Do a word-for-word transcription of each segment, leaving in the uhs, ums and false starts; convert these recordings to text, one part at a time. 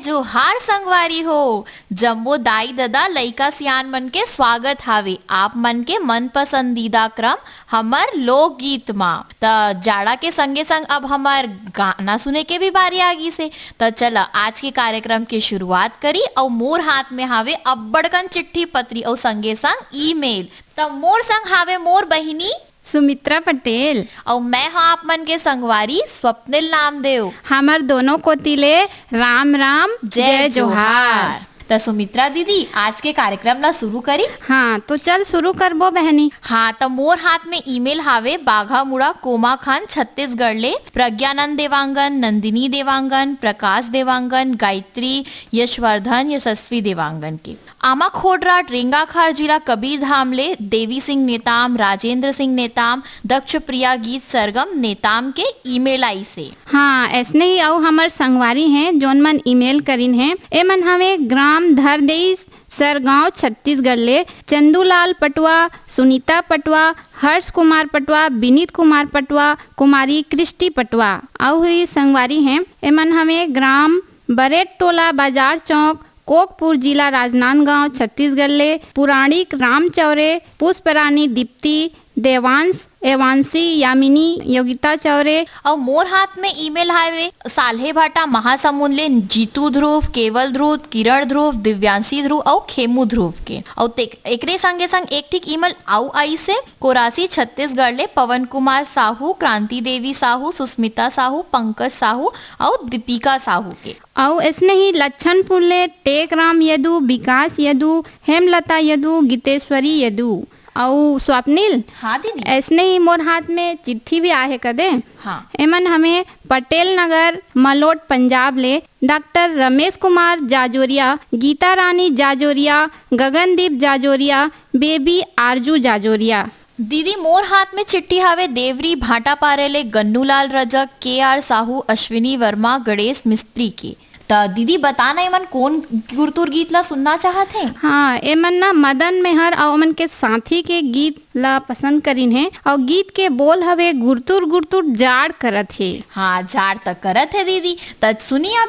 जोहार संगवारी हो, जम्मो दाई ददा लइका सियान मन के स्वागत हावे आप मन के मन पसंदीदा क्रम हमर लोकगीत मा। त जाड़ा के संगे संग अब हमर गाना सुने के भी बारी आ गिस हे। त चला आज के कार्यक्रम के शुरुआत करी अउ मोर हाथ में हावे अब्बड़कन चिट्ठी पत्री अउ संगे संग ईमेल। त मोर संग हावे मोर बहिनी सुमित्रा पटेल। अउ मैं ह आप मन के संगवारी स्वप्निल नामदेव। हमर दोनों कोति ले राम राम, जय जय जोहार। जोहार। त सुमित्रा दीदी, आज के कार्यक्रम ला शुरू करी? हाँ, तो चल शुरू करबो बहनी। हाँ, त मोर हाथ में ईमेल हावे बाघामुड़ा कोमाखान छत्तीसगढ़ ले प्रज्ञानंद देवांगन, नंदिनी देवांगन, प्रकाश देवांगन, गायत्री, यशवर्धन, यशस्वी देवांगन के। आमा खोडरा, रेंगाखार जिला कबीरधाम ले देवी सिंह नेताम, राजेंद्र सिंह नेताम, दक्ष प्रिया गीत सरगम नेताम के ईमेल आइस हे। हाँ, ऐसने ही अउ हमर संगवारी हैं, जोन मन ईमेल करिन हैं। ए मन हवे ग्राम धरदेई, सरगांव, छत्तीसगढ़ ले चंदूलाल पटवा, सुनीता पटवा, हर्ष कुमार पटवा, विनीत कुमार पटवा, कुमारी क्रिस्टी पटवा। अउ ही संगवारी हैं, ए मन हवे ग्राम बरेट टोला, बाजार चौक, कोकपुर, जिला राजनांदगांव, छत्तीसगढ़ ले पुराणिक राम चौरे, पुष्परानी दीप्ति, देवांश, एवांशी, यामिनी, योगिता चौरे। अउ मोर हाथ में ईमेल हावे साल्हेभाटा महासमुंद ले जीतू ध्रुव, केवल ध्रुव, किरण ध्रुव, दिव्यांशी ध्रुव अउ खेमू ध्रुव के। अउ तेक-, एकरे संगे संग एक ठिक ईमेल अउ आइस हे कोरासी छत्तीसगढ़ ले पवन कुमार साहू, क्रांति देवी साहू, सुस्मिता साहू, पंकज साहू अउ दीपिका साहू के। अउ ऐसने ही लच्छनपुर ले टेकराम यदु, विकास यदु, हेमलता यदु, गीतेश्वरी यदु। अउ स्वप्निल, हाँ दीदी। ऐसने ही मोर हाथ में चिट्ठी भी आहे कदे। हाँ। एमन हमें पटेल नगर, मलोट, पंजाब ले डॉक्टर रमेश कुमार जाजोरिया, गीता रानी जाजोरिया, गगनदीप जाजोरिया, बेबी आरजू जाजोरिया। दीदी, मोर हाथ में चिट्ठी हावे देवरी भाटापारा ले गन्नूलाल रजक, के आर साहू, अश्विनी वर्मा, गणेश मिस्त्री के। त दीदी, बता ना, एमन कोन गुरतुर गीत ला सुनना चाहत हे? हाँ, एमन ना मदन मेहर अउ ओमन के साथी के गीत ला पसंद करिन हे। अउ गीत के बोल हवे, गुरतुर गुरतुर जाड़ करत हे। हाँ, जाड़ त करत हे दीदी। त सुनी आप।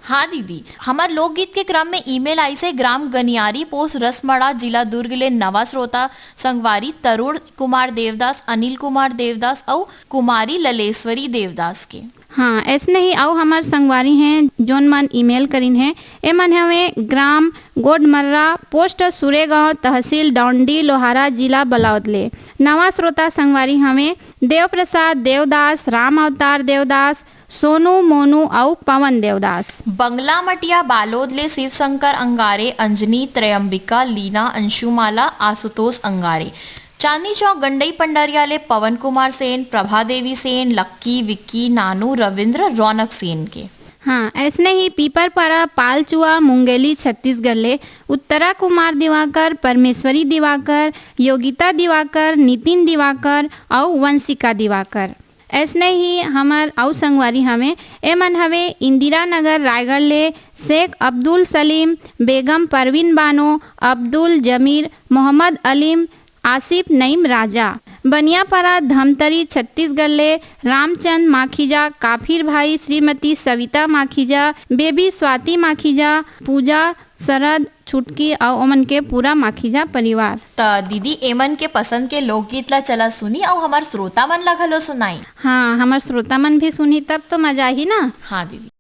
हाँ दीदी, हमर लोकगीत के क्रम में ईमेल आइस हे ग्राम गनियारी, पोस्ट रसमड़ा, जिला दुर्ग ले नवा श्रोता संगवारी तरुण कुमार देवदास, अनिल कुमार देवदास अउ कुमारी ललेश्वरी देवदास के। हाँ, ऐसने ही अउ हमर संगवारी हैं, जोन मन ईमेल करिन हैं। एमन हवे ग्राम गोडमर्रा, पोस्ट सुरेगांव, तहसील डौंडी, लोहारा, जिला बलौद ले। नवा श्रोता संगवारी हवे देव प्रसाद देवदास, राम अवतार देवदास, सोनू, मोनू अउ पवन देवदास। बंगला मटिया बालोद ले शिवशंकर अंगारे, अंजनी, त्रयंबिका, लीना, अंशुमाला, आशुतोष अंगारे। चांदनी चौक गंडई पंडरिया ले पवन कुमार सेन, प्रभा देवी सेन, लक्की, विक्की, नानू, रविंद्र, रौनक सेन के। हाँ, ऐसने ही पीपरपारा, पालचुआ, मुंगेली, छत्तीसगढ़ ले उत्तरा कुमार दिवाकर, परमेश्वरी दिवाकर, योगिता दिवाकर, नितिन दिवाकर अउ वंशिका दिवाकर। ऐसने ही हमर अउ संगवारी हवे, एमन हवे इंदिरा नगर रायगढ़ ले शेख अब्दुल सलीम, बेगम परवीन बानो, अब्दुल जमीर, मोहम्मद अलीम, आसिफ नईम राजा। बनियापारा धमतरी छत्तीसगढ़ ले रामचंद माखीजा, काफिर भाई श्रीमती सविता माखीजा, बेबी स्वाति माखीजा, पूजा शरद छुटकी अउ ओमन के पूरा माखीजा परिवार। त दीदी, एमन के पसंद के लोकगीत ला चला सुनी अउ हमर श्रोता मन ला घलो सुनाई। हाँ, हमर श्रोता मन भी सुनही तब तो मजा आही ना। हाँ दीदी।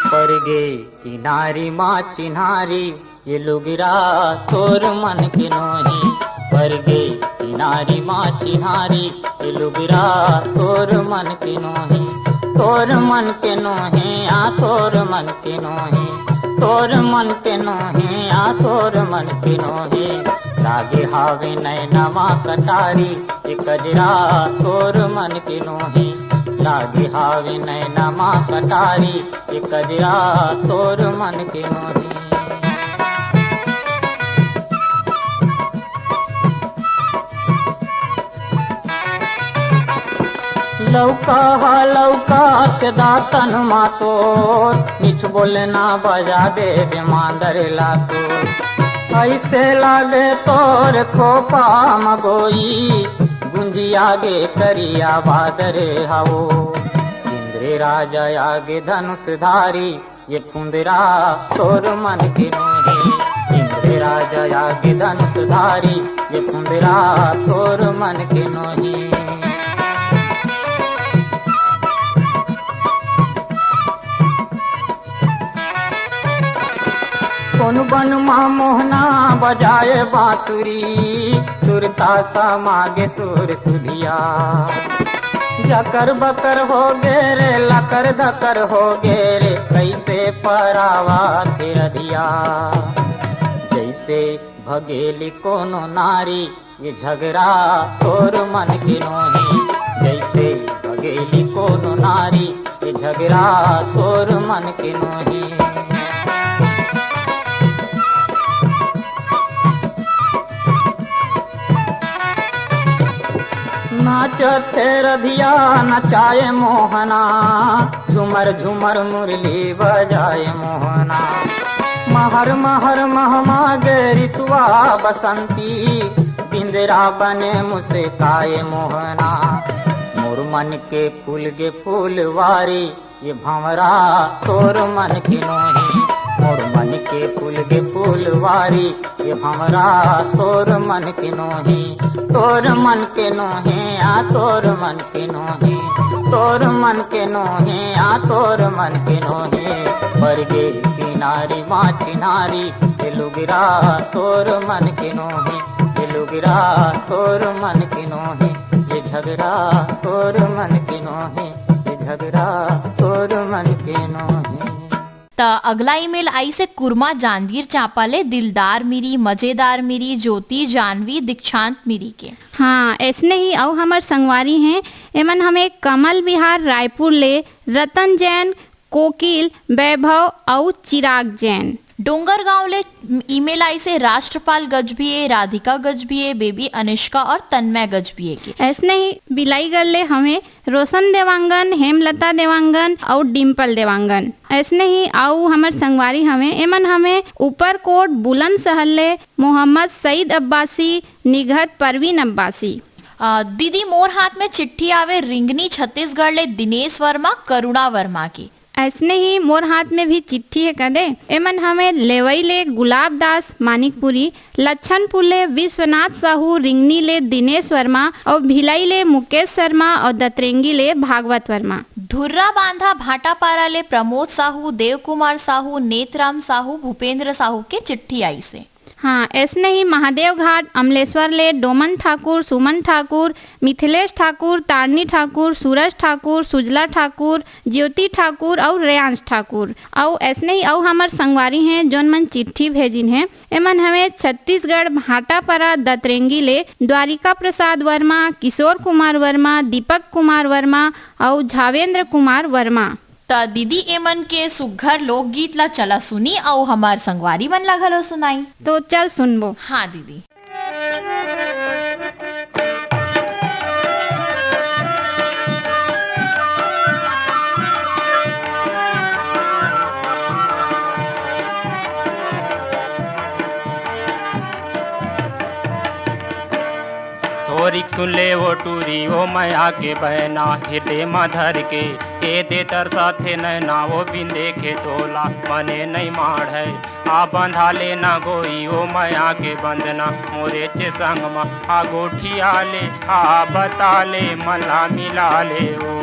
परगे किनारी मा चिन्हारी, ये लुगरा तोर मन के नोहे। परगे किनारी मा चिन्हारी, ये लुगरा तोर मन के नोहे। तोर मन के नोहे, आ तोर मन के नोहे। तोर मन के नोहे, आ तोर मन के नोहे। लागे हावे नैना मा कटारी, ये कजरा तोर मन के नोहे। लागे हावे नैना मा कटारी, ये कजरा तोर मन के नोहे। लौका हा लौका के दातन मा तोर, मीठ बोलना बजा देबे मांदर ला तोर। ऐसे लागे तोर खोपा म गोई, गुंजिया गे करिया बादर हवो। इंद्र राजा आगे धनुष धारी, ये फुंदरा तोर मन के नोहे। इंद्र राजा आगे धनुष धारी, ये फुंदरा तोर मन के नोहे। कोन बन मा मोहना बजाए बांसुरी, सुरतासा मागे सुर सुधिया। जकर बकर हो गे रे, लकर धकर हो गे रे, कैसे परावा के रधिया। जैसे भगेली कोनो नारी, ये झगरा तोर मन के नोहे। जैसे भगेली कोनो नारी, ये झगरा तोर मन के नोहे। नाचत हे रधिया नचाए मोहना, झुमर झुमर मुरली बजाए मोहना। महर महर महमा गे रितुआ बसंती, बिंदरा बने मुस्काए मोहना। मोर मन के फूल गे फूलवारी, ये भंवरा तोर मन के नोहे। मोर मन के फूल गे फूलवारी, ये भंवरा तोर मन के नोहे। तोर मन के नोहे, आ तोर मन के नोहे। तोर मन के नोहे, आ तोर मन के नोहे। परगे किनारी मा चिन्हारी, ये लुगरा तोर मन के नोहे। ये लुगरा तोर मन के नोहे। ये झगरा तोर मन के नोहे। ये झगरा तोर मन के नोहे। त अगला ईमेल आइस हे कुरमा जांजगीर चांपा ले दिलदार मिरी, मजेदार मिरी, ज्योति, जानवी, दीक्षांत मिरी के। हाँ, ऐसने ही अउ हमर संगवारी हैं, एमन हमें कमल विहार रायपुर ले रतन जैन, कोकिल, वैभव अउ चिराग जैन। डोंगरगांव ले ईमेल आइसे राष्ट्रपाल गजभिये, राधिका गजभिये, बेबी अनिष्का और तन्मय गजभिये के। ऐसने ही बिलाईगढ़ ले हमें रोशन देवांगन, हेमलता देवांगन और डिम्पल देवांगन। ऐसने ही अउ हमर संगवारी हमें, एमन हमें ऊपरकोट बुलंदशहर ले मोहम्मद सईद अब्बासी, निघत परवीन अब्बासी। अ, दीदी, मोर हाथ में चिट्ठी आवे रिंगनी छत्तीसगढ़ ले दिनेश वर्मा, करुणा वर्मा की। ऐसने ही मोर हाथ में भी चिट्ठी है कदे। एमन हमें लेवई ले गुलाब दास मानिकपुरी, लच्छनपुर ले विश्वनाथ साहू, रिंगनी ले दिनेश वर्मा और भिलाई ले मुकेश शर्मा और दतरेंगी ले भागवत वर्मा। धुर्रा बांधा भाटापारा ले प्रमोद साहू, देव कुमार साहू, नेतराम साहू, भूपेंद्र साहू के चिट्ठी आइसे। हाँ, ऐसने ही महादेव घाट अमलेश्वर ले डोमन ठाकुर, सुमन ठाकुर, मिथिलेश ठाकुर, तारनी ठाकुर, सूरज ठाकुर, सुजला ठाकुर, ज्योति ठाकुर अउ रेयांश ठाकुर। अउ ऐसने ही अउ हमर संगवारी हैं, जोन मन चिट्ठी भेजिन हैं। एमन हवे छत्तीसगढ़ भाटापारा दतरेंगी ले द्वारिका प्रसाद वर्मा, किशोर कुमार वर्मा, दीपक कुमार वर्मा अउ झावेंद्र कुमार वर्मा। त दीदी, एमन के सुग्घर लोकगीत ला चला सुनी अउ हमार संगवारी मन ला घलो सुनाई। तो चल सुनबो। हाँ दीदी। थोरिक सुन ले वो टूरी, वो मया के बहना, हिरदे म धर के, ए दे तरसा थे नैना, वो बिन देखे तोला, मने नइ माढ़य। आ बंधा ले ना गोई, वो मया के बंधना, मोरे चे संग म, आ गोठिया ले, आ बता ले, मला मिला ले ओ।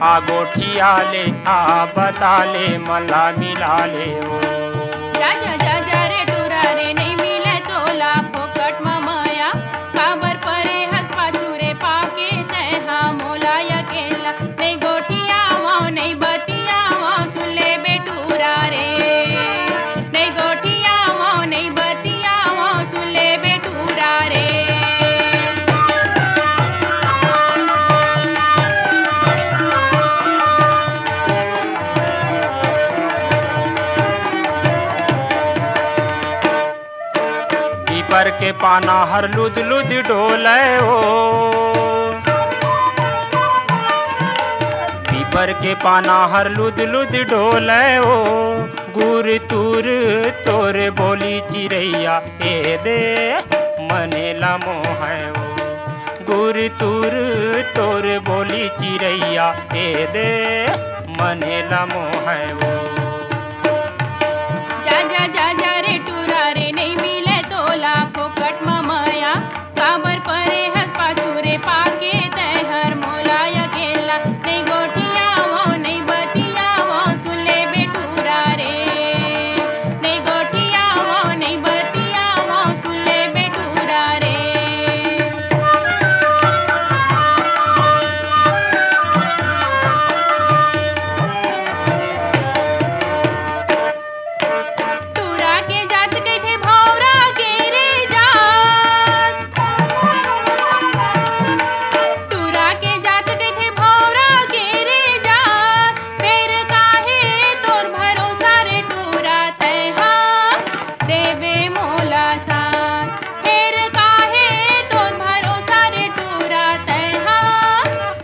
आ गोठिया ले, आ बता ले, मला मिला ले ओ। जा, जा, जा, जा रे टूरा रे, नइ मिले तोला फोकट म मया। काबर परे हस पाछू रे पाके, तैं हा मोला अकेला। नइ गोठियावंव, नइ बतियावंव, सुन ले बे टूरा रे। नइ गोठियावंव, नइ बतियावंव, सुन ले बे टूरा रे। पीपर के पाना हर लुद लुद डोलय ओ। पीपर के पाना हर लुद लुद डोलय ओ। गुर तुर तोर बोली चिरैया, ए दे मने ला मोहय ओ। गुर तुर तोर बोली चिरैया, ए दे मने ला मोहय ओ। जा, जा, जा, जा रे टूरा रे, नइ मिले तोला फोकट म मया। काबर परे हस पाछू रे पाके, तैं हर मोला अकेला। नइ गोठियावंव, नइ बतियावंव, सुन ले बे टूरा रे। नइ गोठियावंव, नइ बतियावंव, सुन ले बे टूरा रे। टूरा के जात कहिथे भौरा के रे जात। टूरा के जात कहिथे भौरा के रे जात। फेर काहे तोर भरोसा रे टूरा तैं हा देबे मोला साथ। फेर काहे तोर भरोसा रे टूरा तैं हा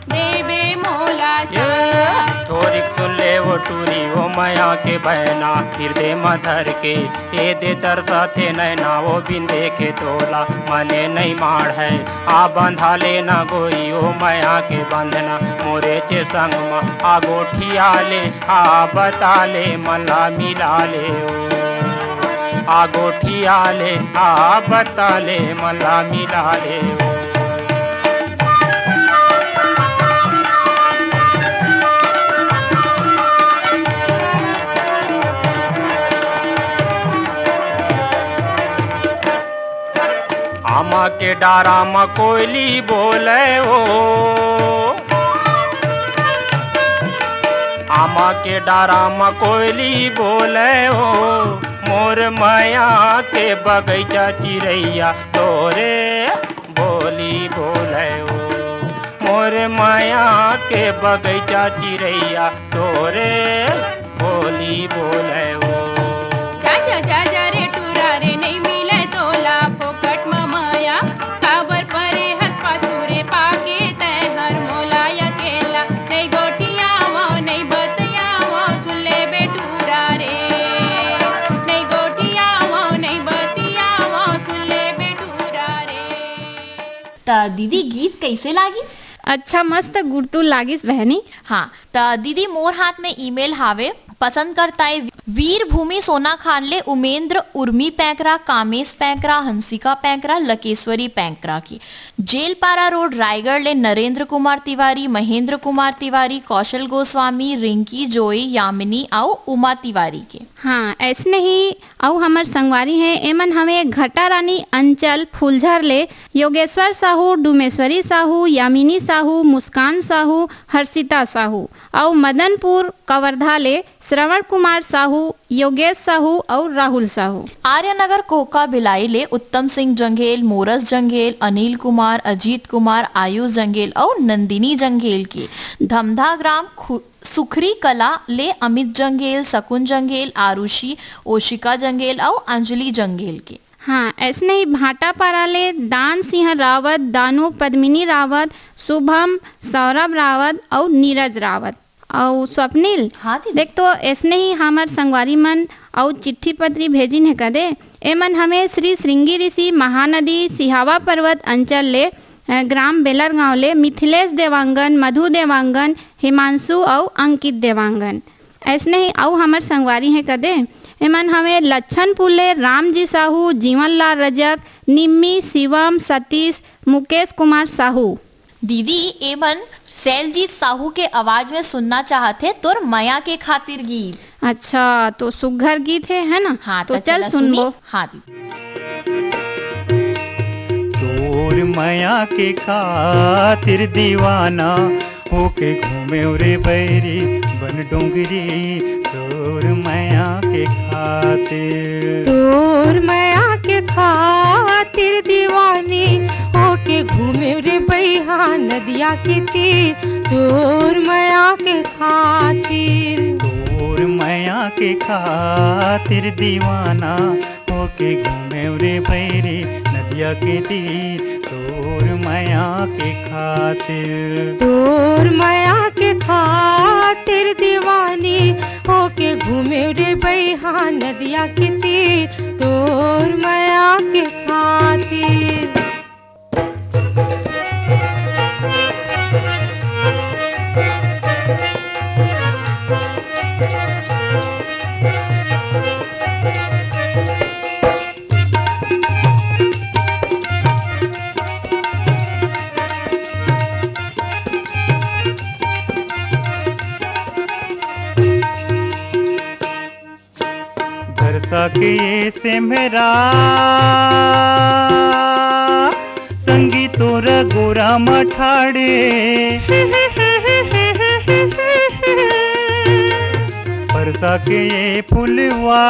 देबे मोला ये साथ। थोरिक सुन ले वो टूरी, वो मया के बहना, हिरदे म धर के, ए दे तरसा थे नैना, वो बिन देखे तोला, मने नइ माढ़य। आ बंधा ले ना गोई, वो मया के बंधना, मोरे चे संग म, आ गोठिया ले, आ बता ले, मला मिला ले ओ। आ गोठिया ले, आ बता ले, मला मिला ले ओ। आमा के डारा म कोयली बोले ओ। आमा के डारा म कोयली बोले ओ। मोर मया के बगैचा चिरैया तोरे बोली बोले ओ। मोर मया के बगैचा चिरैया तोरे बोली बोले ओ। जा, जा, जा, जा रे त दीदी, गीत कइसे लागिस? अच्छा, मस्त गुरतुर लागिस बहनी। हाँ, त दीदी, मोर हाथ में email हावे। पसंद करता है वीर भूमि सोना खान ले उमेंद्र उर्मी पैंकरा, कामेश पैंकरा, हंसिका पैंकरा, लकेश्वरी पैंकरा की। जेलपारा रोड, रायगढ़ ले नरेंद्र कुमार तिवारी, महेंद्र कुमार तिवारी, कौशल गोस्वामी, रिंकी जोई, यामिनी अउ उमा तिवारी के। हाँ, ऐसने ही अउ हमर संगवारी हे, एमन हवे घटारानी अंचल फुलझर ले योगेश्वर साहू, डूमेश्वरी साहू, यामिनी साहू, मुस्कान साहू, हर्षिता साहू, अउ मदनपुर कवर्धा ले श्रवण कुमार साहू, योगेश साहू अउ राहुल साहू। आर्यनगर कोका भिलाई ले उत्तम सिंह जंघेल, मोरस जंघेल, अनिल कुमार, अजीत कुमार, आयुष जंघेल अउ नंदिनी जंघेल के। धमधा ग्राम खु-, सुखरी कला ले अमित जंघेल, सकुन जंघेल, आरुषि, ओशिका जंघेल अउ अंजलि जंघेल के। हाँ, ऐसने ही भाटापारा ले दान सिंह रावत, दानू पद्मिनी रावत, शुभम, सौरभ रावत अउ नीरज रावत अउ स्वप्निल। हाँ दीदी। देख तो ऐसने ही हमर संगवारी मन अउ चिट्ठी पत्री भेजिन हे कदे। एमन हमें श्री श्रृंगी ऋषि महानदी सिहावा पर्वत अंचल ले, अ, ग्राम बेलर गांव ले मिथिलेश देवांगन, मधु देवांगन, हिमांशु अउ अंकित देवांगन। ऐसने ही अउ हमर संगवारी हे कदे। एमन हवे लच्छनपुर ले रामजी साहू, जीवनलाल रजक, निम्मी, शिवम, सतीश, मुकेश कुमार साहू। दीदी, एमन सैलजीत साहू के आवाज में सुनना चाहत हे तोर मया के खातिर गीत। अच्छा, तो सुग्घर गीत हे, है ना? हाँ, तो त चल चला सुनबो। सुनी। हाँ दीदी। तोर मया के खातिर दीवाना होके घूमे रे बैरी बन डोंगरी, तोर मया के खातिर। तोर मया के खातिर दीवानी होके घूमे रे बैहा नदिया के तीर, तोर मया के खातिर। तोर मया के खातिर दीवाना होके घूमे रे बैरी नदिया के तीर, तोर मया के खातिर। तोर मया के खातिर दीवानी होके घूमे रे बैहा नदिया के तीर, तोर मया के खातिर। बरसा के ये सेमरा संगी तोर गोरा मठाड़े। बरसा के ये फुलवा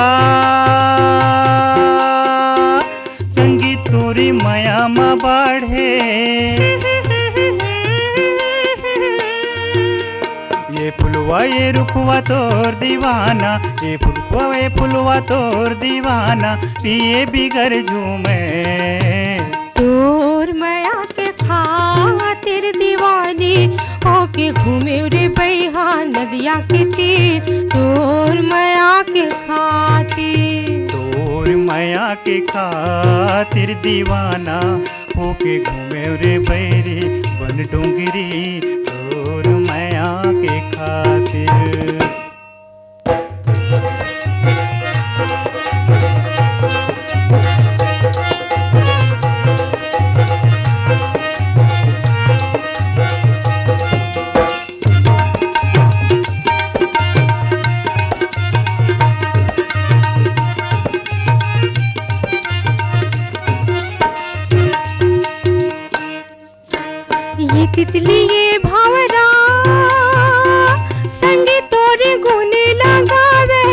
संगी तोरी मया म बाढ़े। ये फुलवा ये रुखवा तोर दीवाना, ये फुलवा ये फुलवा तोर दीवाना, पिए बिगर झूमे। तोर मया के खातिर दीवानी होके घूमे रे बैहा नदिया के तीर, तोर मया के खातिर। तोर मया के खातिर दीवाना होके घूमे रे बैरी बन डोंगरी, तोर मया के खातिर। ये तितली ये भावरा संगे तोरे गुने लगावे।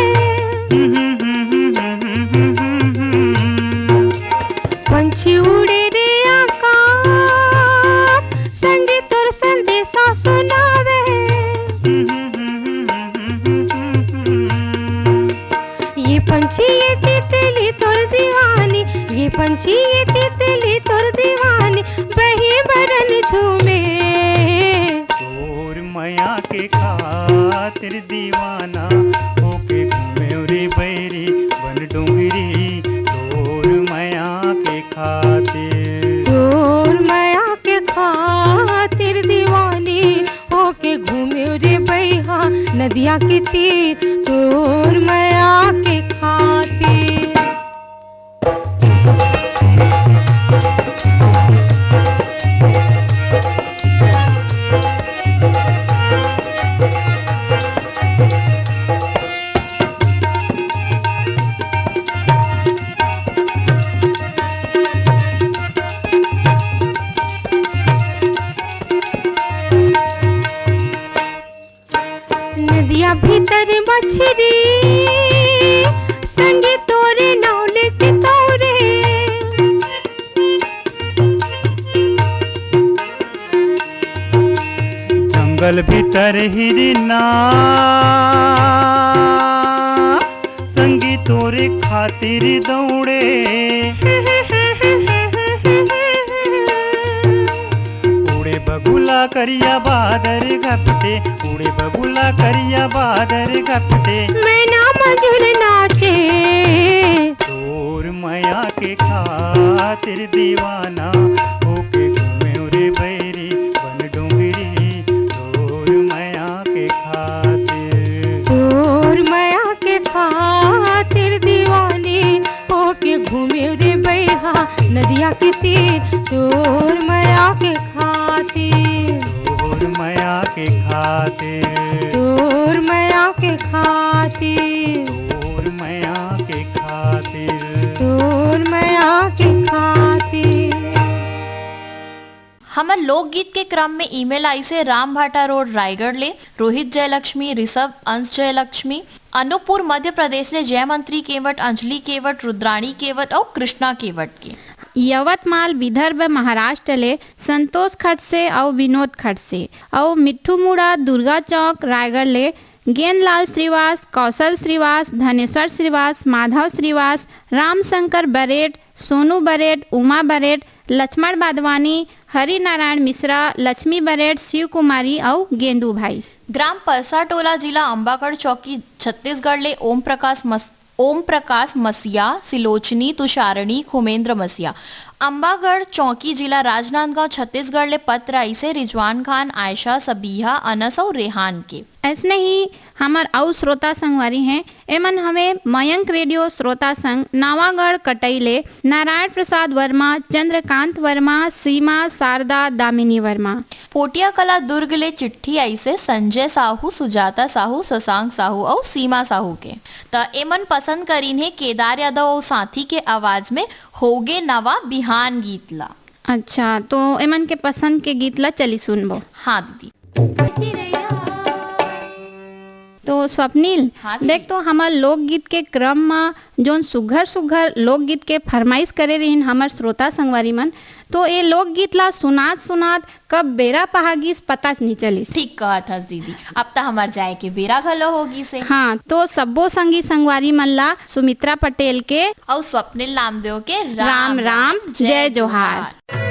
पंछी उड़े रे आकाश संगे तोर संदेशा सुनावे। ये पंछी ये तितली तोर दीवानी, ये पंछी ये तितली तोर दीवानी, बही बरन झूमे। तोर मया के खातिर दीवाना होके घूमे रे बैरी बन डोंगरी, तोर मया के खातिर। तोर मया नदिया के तीर तोर मया के खातिर। नदिया भीतर मछरी संगे तोरे नाव लेके तौरे। जंगल भीतर हिरना संगी तोरे खातिर दौड़े। उड़े बगुला करिया बादर घपटे, उड़े बगुला करिया बादर घपटे। मैना मजूर नाचे। तोर मया के खातिर दीवाना होके घूमे रे बैरी बन डोंगरी। तोर मया के खातिर। तोर मया के खातिर दीवानी होके घूमे रे बैहा नदिया के तीर। तोर मया के खातिर। तोर मया के खातिर। तोर मया के खातिर। तोर मया के खातिर। तोर मया के खातिर। हमर लोकगीत के क्रम में ईमेल आइसे राम भाटा रोड रायगढ़ ले रोहित जयलक्ष्मी, ऋषभ अंश जयलक्ष्मी, अनूपपुर मध्य प्रदेश ले जयमंत्री केवट, अंजलि केवट, रुद्राणी केवट अउ कृष्णा केवट के। यवतमाल विदर्भ महाराष्ट्र ले संतोष खडसे अउ विनोद खडसे अउ मिट्ठू मुड़ा दुर्गा चौक रायगढ़ ले गेंदलाल श्रीवास, कौशल श्रीवास, धनेश्वर श्रीवास, माधव श्रीवास, रामशंकर बरेट, सोनू बरेट, उमा बरेट, लक्ष्मण बादवानी, हरि नारायण मिश्रा, लक्ष्मी बरेट, शिव कुमारी अउ गेंदू भाई। ग्राम परसा टोला, जिला अंबागढ़ चौकी, छत्तीसगढ़ ले ओम प्रकाश मस-, ओम प्रकाश मसिया, सिलोचनी, तुषारणी, खुमेंद्र मसिया। अंबागढ़ चौकी, जिला राजनांदगांव, छत्तीसगढ़ ले पत्र आइसे रिजवान खान, आयशा, सबिहा, अनस अउ रेहान के। अइसने ही हमर अउ श्रोता संगवारी हैं, एमन हवे मयंक रेडियो श्रोता संघ, नवागढ़ कटई ले नारायण प्रसाद वर्मा, चंद्रकांत वर्मा, सीमा, शारदा, दामिनी वर्मा। पोटिया कला दुर्ग ले चिट्ठी आइसे संजय साहू, सुजाता साहू, शशांक साहू अउ सीमा साहू के। त एमन पसंद करिन हे केदार यादव अउ साथी के आवाज में होगे नवा बिहान गीत ला। अच्छा, तो एमन के पसंद के गीत ला चली सुनबो। हाँ दीदी। तो स्वप्निल, हाँ दीदी। देख तो हमर लोकगीत के क्रम म जोन सुघर सुघर लोकगीत के फरमाइश करे रहिन हमर श्रोता संगवारी मन, तो ए लोकगीत ला सुनात सुनात कब बेरा पहा गिस पता च नइ चलिस। ठीक कहत हस दीदी, अब त हमर जाए के बेरा घलो हो गिस हे। हाँ, तो सब्बो संगी संगवारी मन ला सुमित्रा पटेल के अउ स्वप्निल नामदेव के राम राम, जय जोहार।